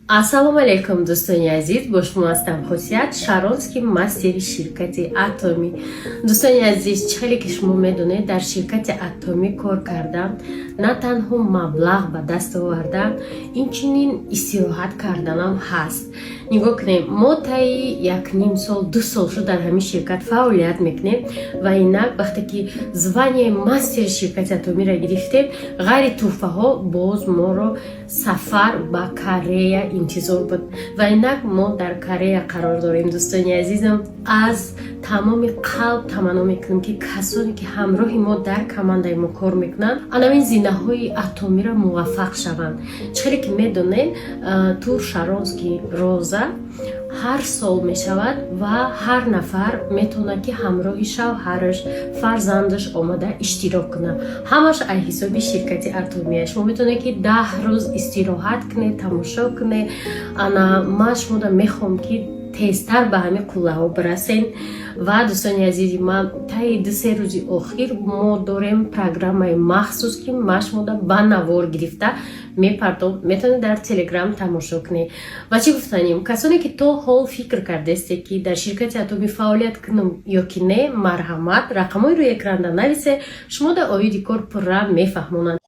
Ассалому алайкум, дӯстони азиз! Бо шумо ҳастам Хусият Шаронский, мастери ширкати Атомӣ. Дӯстони азиз, чӣ хеле ки шумо медонед, дар ширкати Атомӣ кор кардан на танҳо маблағ ба даст овардан, инчунин истироҳат карданам ҳаст. Нигоҳ кунем, мо таи 1,5 сол, 2 сол шуд, дар ҳамин ширкат фаъолият мекунем ва инак вақте ки звание мастери ширкати Атомиро гирифтем, ғайри тӯҳфаҳо боз моро сафар ба Корея интизор буд ва инак мо дар Корея қарор дорем. Дӯстони азизам, аз тамоми қалб таманно мекунем, ки касоне ки ҳамроҳи мо дар командаи мо кор мекунанд, анавин зинаҳои Атомиро муваффақ шаванд. Чӣ хеле ки медонем, тур Шаронский роза ҳар сол мешавад ва ҳар нафар метавонад, ки ҳамроҳи шавҳараш, фарзандаш омада иштирок кунад. Ҳамаш аз ҳисоби ширкати Атомия. Шумо метавонед, ки 10 рӯз истироҳат кунед, тамошо кунед. Ана ман шумода мехоҳам, ки тезтар ба ҳамин қуллаҳо бирасен. Ва дӯстони азизи ман, таи 2-се рӯзи охир мо дорем программаи махсус, ки ман шумода ба навор гирифта мепардом, метавонед дар Телеграм тамошо кунед. Ва чӣ гуфтанем, касоне ки то ҳол фикр кардесте, ки дар ширкати Атомӣ фаъолият кунам ё ки не, марҳамат, рақамҳои рӯи экранда нависе, шумо дар оиди кор пурра мефаҳмонанд.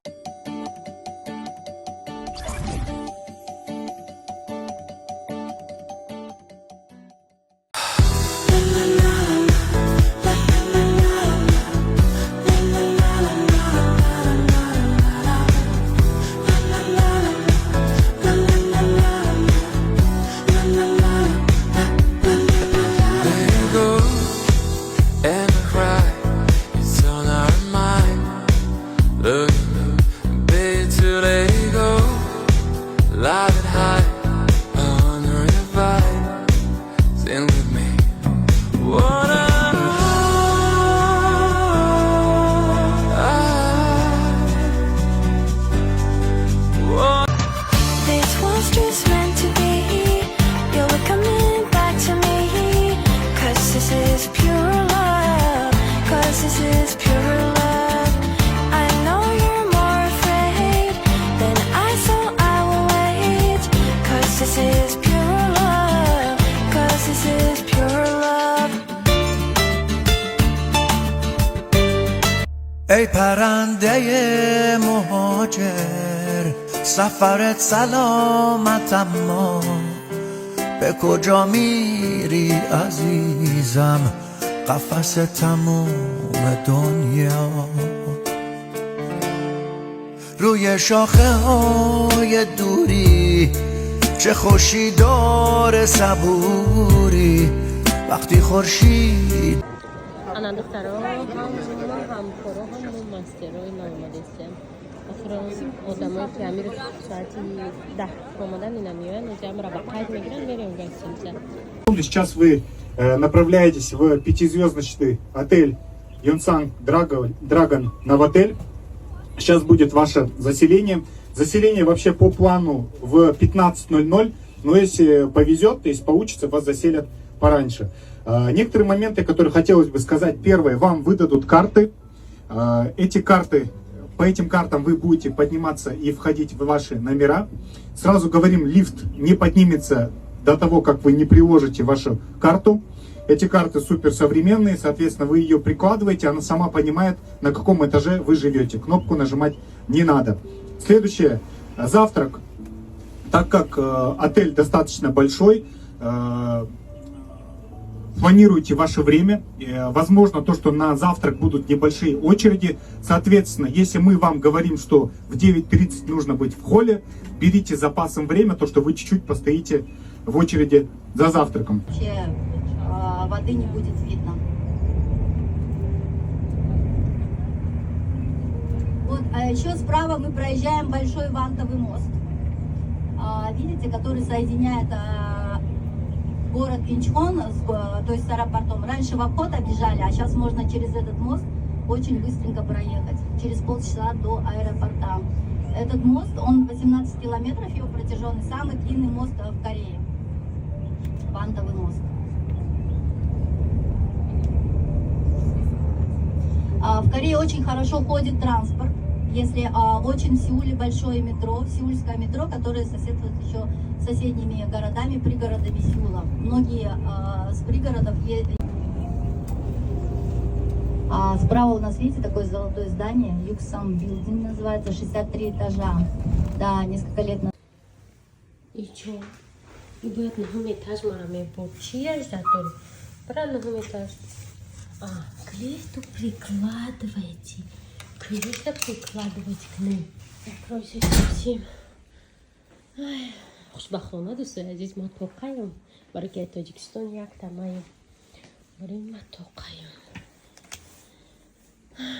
Let it go and cry. It's on our mind. Look, bit to let it go. Live and high under your vibe. Sing with me. Wanna. Wanna. This was just meant to be. You'll be coming back to me. 'Cause this is pure love. 'Cause this is pure love. I know you're more afraid than I, so I will wait. 'Cause this is pure love. 'Cause this is pure love. ای پرنده مهاجر، سفرت سلامت، اما به کجا میری عزیزم؟ قفس تموم دنیا روی شاخه های دوری، چه خوشی داره صبوری وقتی خورشید Ана духтаро, ҳама ҳамкоро, ҳама мастерои наомадестем. Охирон одамое ки амир соати 10 омадан, ина меоянд, ҷамъра ба қайд мегиранд, мерем гостиница. Сейчас вы направляетесь в пятизвездочный отель Йонсан Драгон Новотель. Сейчас будет ваше заселение. Заселение вообще по плану в 15:00, но если повезет, то есть получится, вас заселят пораньше. Некоторые моменты, которые хотелось бы сказать. Первое, вам выдадут карты. Эти карты, по этим картам вы будете подниматься и входить в ваши номера. Сразу говорим, лифт не поднимется до того, как вы не приложите вашу карту. Эти карты супер современные, соответственно, вы ее прикладываете, она сама понимает, на каком этаже вы живете. Кнопку нажимать не надо. Следующее, завтрак. Так как отель достаточно большой, планируйте ваше время. Возможно, то, что на завтрак будут небольшие очереди. Соответственно, если мы вам говорим, что в 9:30 нужно быть в холле, берите с запасом время, то, что вы чуть-чуть постоите в очереди за завтраком. Вообще воды не будет видно. Вот, а еще справа мы проезжаем большой вантовый мост. Видите, который соединяет город Инчхон, то есть с аэропортом. Раньше в обход объезжали, а сейчас можно через этот мост очень быстренько проехать. Через полчаса до аэропорта. Этот мост, он 18 километров, его протяженность, самый длинный мост в Корее. Вантовый мост. В Корее очень хорошо ходит транспорт. Если очень в Сеуле большое метро, сеульское метро, которое соседствует еще с соседними городами, пригородами Сеула. Многие с пригородов. А справа у нас, видите, такое золотое здание, Юксан Building называется, 63 этажа. Да, несколько лет назад. И чё? И бояд нуҳум этаж мара мебурд. Чӣ аждат дорӣ? Бара нуҳум этаж. А, к лифту прикладывайте. К лифту прикладывайте к ним. Закройся совсем. Ай, хушбахтона, дӯстои азиз, ма тоқаем. Барои ки Тоҷикистон яктамаем. Барои ма тоқаем.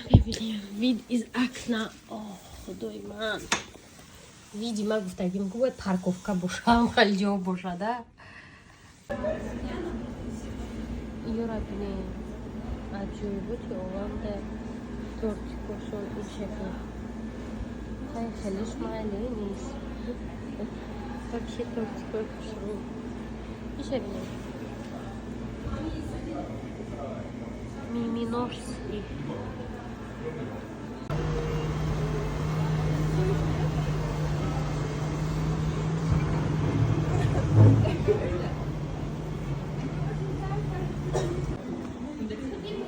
Бибинем, вид из окна. О, худои ман. Види ма гуфтагим, ку бояд парковка бошам, хеле ҷо бошада. Ёра бинем. Аҷоиботи оламда тортикошон ин шакл. Хай, хелиш майли нест. Вообще тортикои хушрӯ. Иша бинем. Миминорский.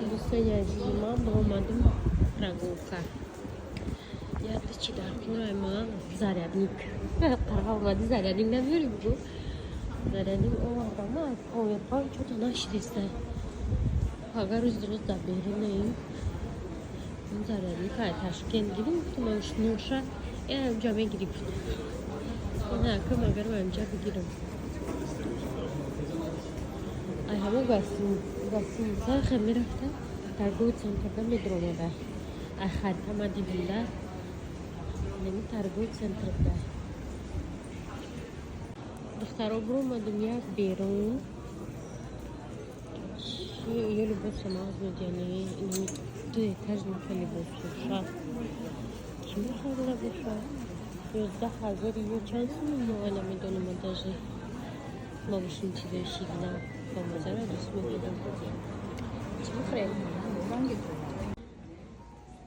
Дӯстони азизи ман, омадем прогулка. Якта чи дар кораи ман? Зарядник. Қарға омади, зарядник набиёри, бугу. Зарядник овардам, powerbank чото нашидеста. Агар рӯзи рӯз дар берун наим. Ин зарядник ай Ташкент гирим, гуфтам, ман шнурша инҷа мегири, гуфтам. Акам агар ман инҷа бигирам. Ай ҳамо гостиница хе мерафтам, торговый центрда медиромада. Ай харита ма дидимда. Неми торговый центрда. Духтаро, биромадем як берун. Чи ё либоса мағз медиҳанд, инами ду этажный либосфурӯша. Кӣ мехарида бошад? 11 000 ё чанд сум, мо намедонам даже. Ма бошин чизои ширина ба мазара дӯст медорам. Чӣ бихӯрем?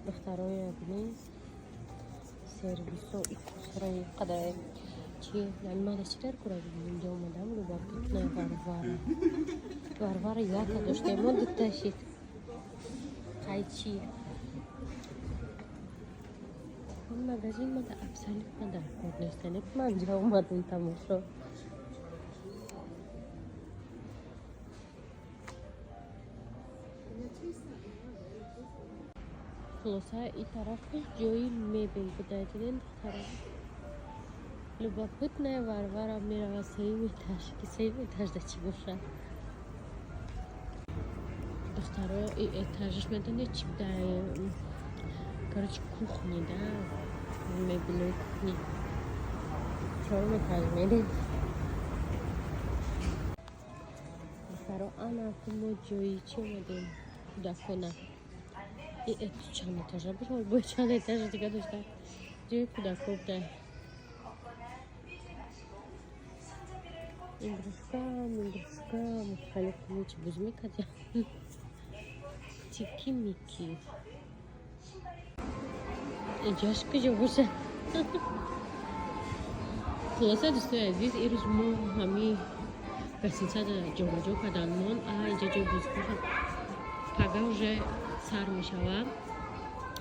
Духтароя бинед, сервисо икусрои қадар чи мада чи дар кора инҷо омадам. Любопытная Варвара. Варвара яка доштем, мо дута шид. Қайчи. Ин магазин мада абсолютно дар кор нест. Яъне ман ҷо омадам тамошо. Хулоса, и тарафи ҷои мебел буда, диден, духтара. Любопытная Варвара мерава сеюм этаж, ки сеюм этажда чӣ бошад? Духтаро, и этажаш медонед чӣ буда? Короче, кухни, да, мебелои кухни. Чорум этаж мерем. Духтаро, ана мо ҷои чӣ омадем? Кӯдакона. И чанд этажа бошад? Бо чанд этажа дига дошта? Ҷои кӯдако буда. Игрушка, игрушка, мухталиф чӣ буз мекардям. Тики мики. Инҷош куҷо бошад? Хулоса, дӯстои азиз, ирӯз мо ҳами гостиницада ҷобаҷо карданмон. А инҷа ҷои бозӣ бошад. Пага уже сар мешавад.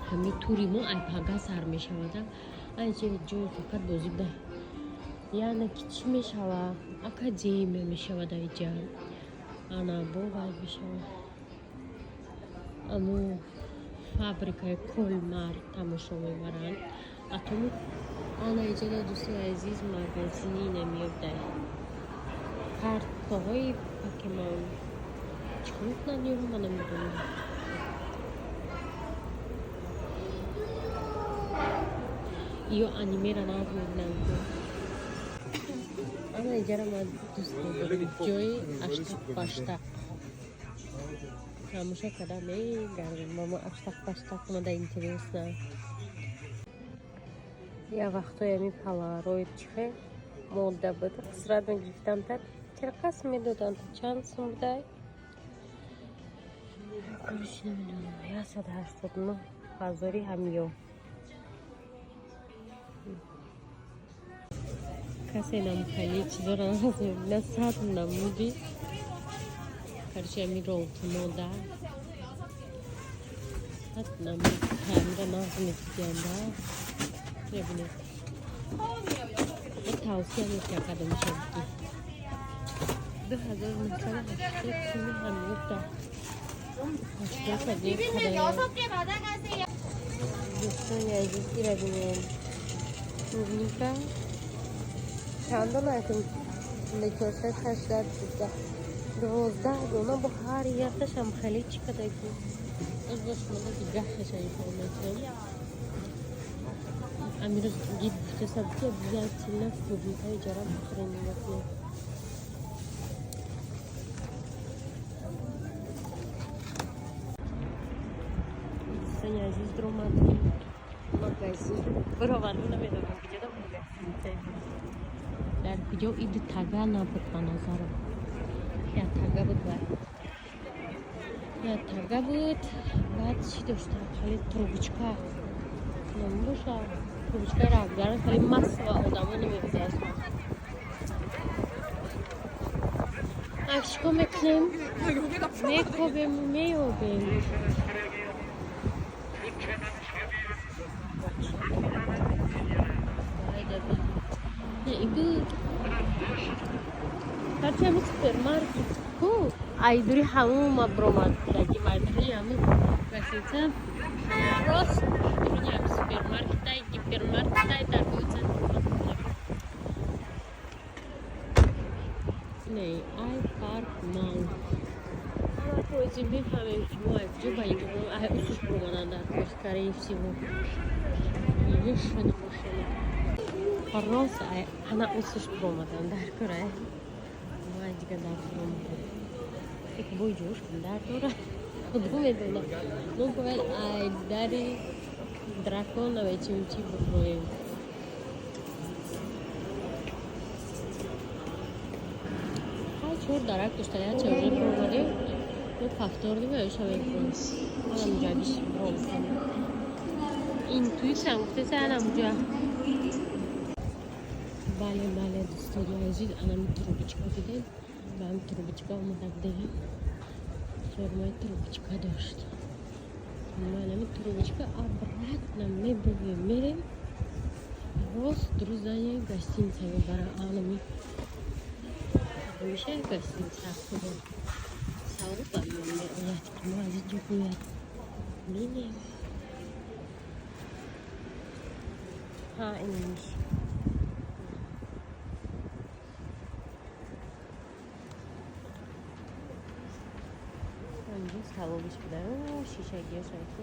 Ҳами тури мо ай пага сар мешавад. А инҷа ҷои фақат бозӣ буда. Яъне ки чӣ мешавад? Академия мешавад инҷа. Ана бо вай мешавад. Амо фабрикаи Колмар тамошо мебаранд. Атоми ана иҷода, дӯстои азиз, магазини намеёбда. Картаҳои Покемон. Чӣ кор мекунанд ёро, ман намедонам. Ё анимера нағз мебинам. Ана иҷара ман дӯст медорам. Ҷои аштақ баштақ. Тамошо карда мегардем. Мама аштақ баштақ мада интересно. Я вақтҳои ами полароид чихе мода буд. Қисрат мегирифтам, та чирқас медоданд. Чанд сум будай? Короче, намедонам. 189 ҳазори ҳамё. Касе намхали чизоро на 100 намуди. Короче, ами ролтонода 100 намуд ҳамира нағз медидианда. Мебинед, тавсия мекардам шабки 2980 суми ҳамита 80. Дӯстони азиз, ира бинем, клубника чандон акн 4, 8, 12 дона, бо ҳар якташам хеле чӣ кадаги. Боз бо шумода дигаҳаша ифо метиҳам. Амирӯз гид гуфтеса, ки обязательно клубника иҷара бихӯрем. Нигоҳ. Дӯстони азиз, дуромадем магазин. Бароварду, намедонам, куҷода магазин, дар куҷо. Иди тага набуд, ба назарам як тага буд, ба як тага буд. Баъд чӣ доштам? Хеле трубочка намбоша, трубочка рафгаран, хеле массово одамо намегузаштанд. Ак, чикор мекунем? Мекобем, меёбем. Иду ҳарчи ҳами супермаркет ку, айдури ҳамума бромад даги майдури ҳами гостиница, рост дуруни ҳами супермаркетай, гипермаркетай, торговый центр. Не, ай парк мал ҳаматози мефаҳмем, ки мо ай куҷо ба инҷо, ай усуш бромадан дар кор, скорее всего. Ешана машина рост ана усуш бромадан дар кора, ма дига дар бромадан. Як бой ҷош дар дора, худо медона. Мо бояд ай дари дракон навечим чӣ буброем. Ҳай, чор дарак дошта, яча уже бромадем. Мо повторно ва мебурем. Анамуҷа биш бром. Интуитсиям гуфтеса, анамуҷа. Бале, бале, дӯстони азиз, анами трубочка дидем, ба ҳами трубочка омада будем. Формаи трубочка дошт. Ма анами трубочка обратно мебурем, мерем рост друзания гостиница мебара. Анами ҳамеша гостиница худо савол ба миён меояд, ки мо аз инҷо бояд бинем. Ҳа, инш. Инҷо савобиш буда, шишагиёш айку.